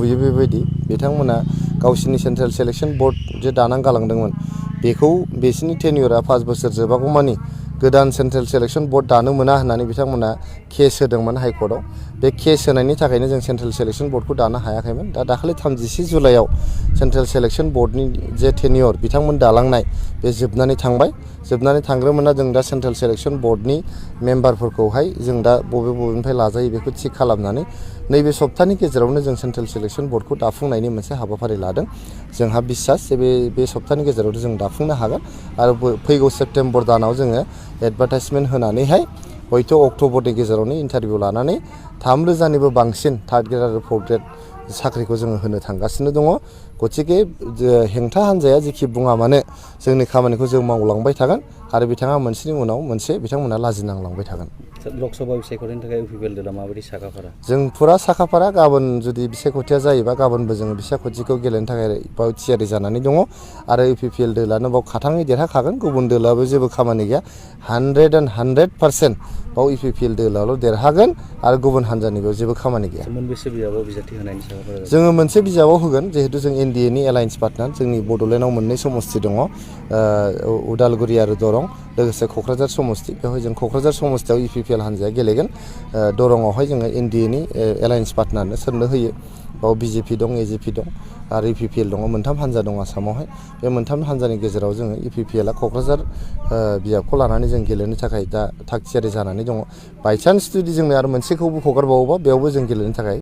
नुबोयो बेबायदि बिथांमोना गावसिनि सेन्ट्रेल सिलेक्शन बर्ड जे दानानै गालांदोंमोन बेखौ बिसोरनि टेन्युरा 5 बोसोर जोबागौमानि गोदान सेन्ट्रेल सिलेक्शन बर्ड दानो मोना होननानै बिथांमोना केस होदोंमोन हाइकर्टआव बे केस होनायनि थाखायनो जों सेन्ट्रेल सिलेक्शन बर्डखौ दानो हायाखैमोन दा दाखालि 30 जुलाइआव सेन्ट्रेल सिलेक्शन बर्डनि जे टेन्युर बिथांमोन दालांनाय बे जोबनानै थांग्रोमोना जों दा सेन्ट्रेल सिलेक्शन बर्डनि मेम्बारफोरखौहाय जों दा बबेनिफ्राय लाजायो बेखौ थिग खालामनानै नैबे सप्तानि गेजेरावनो जों सेन्ट्रेल सिलेक्शन बर्डखौ दाफुंनायनि मोनसे हाबाफारि लादों जोंहा बिसास बे सप्तानि गेजेरावनो जों दाफुंनो हागोन आरो फैगौ सेप्तेम्बर दानाव जोङो एडभार्टाइजमेन्ट होनानैहाय हयथ' अक्ट'बरनि गेजेरावनो इन्टारभिउ लानानै 3,000निबो बांसिन थार्ड ग्रेड आरो फर्थ ग्रेड साख्रिखौ जोङो होनो थांगासिनो दङ गतिके हेंथा हान्जाया जेखि बुङा मानो जोंनि खामानिखौ जों मावलांबाय थागोन आरो बिथाङा मोनसेनि उनाव मोनसे बिथांमोना लाजिनांलांबाय थागोन लकसभा बिसायख'थिनि थाखाय इउपिपिएल दला माबायदि साखाफारा जों फुरा साखाफारा गाबोन जुदि बिसायख'थिया जायोबा गाबोनबो जोङो बिसायख'थिखौ गेलेनो थाखाय बाव थियारि जानानै दङ आरो इउपिपिएल दोलानो बाव खाथाङै देरहाखागोन गुबुन दोलाबो जेबो खामानि गैया 100% बाव इउपिपिएल दोलाल' देरहागोन आरो गुबुन हान्जानिबो जेबो खामानि गैया मोनबेसे बिजाबाव बिजाथि होनायनि साखाफारा जोङो मोनसे बिजाबाव होगोन जिहेतु जों एनडिएनि एलायन्स पार्टनार जोंनि बड'लेण्डआव मोननै समस्ति दङ उदालगुरि आरो दरं लोगोसे क'क्राझार समस्ति बेवहाय जों क'क्राझार समस्तियाव इउपिपिएल हान्जाया गेलेगोन दरंआवहाय जोङो एनडिएनि एलायन्स पार्टनारनो सोरनो होयो बाव बिजेपि दं एजेपि दं आरो इउपिपिएल दङ मोनथाम हान्जा दं आसामावहाय बे मोनथाम हान्जानि गेजेराव जोङो इउपिपिएलआ क'क्राझार बियाबखौ लानानै जों गेलेनो थाखाय दा थाग थियारि जानानै दङ बायचान्स जुदि जोंनो आरो मोनसेखौबो हगारबावोबा बेयावबो जों गेलेनो थाखाय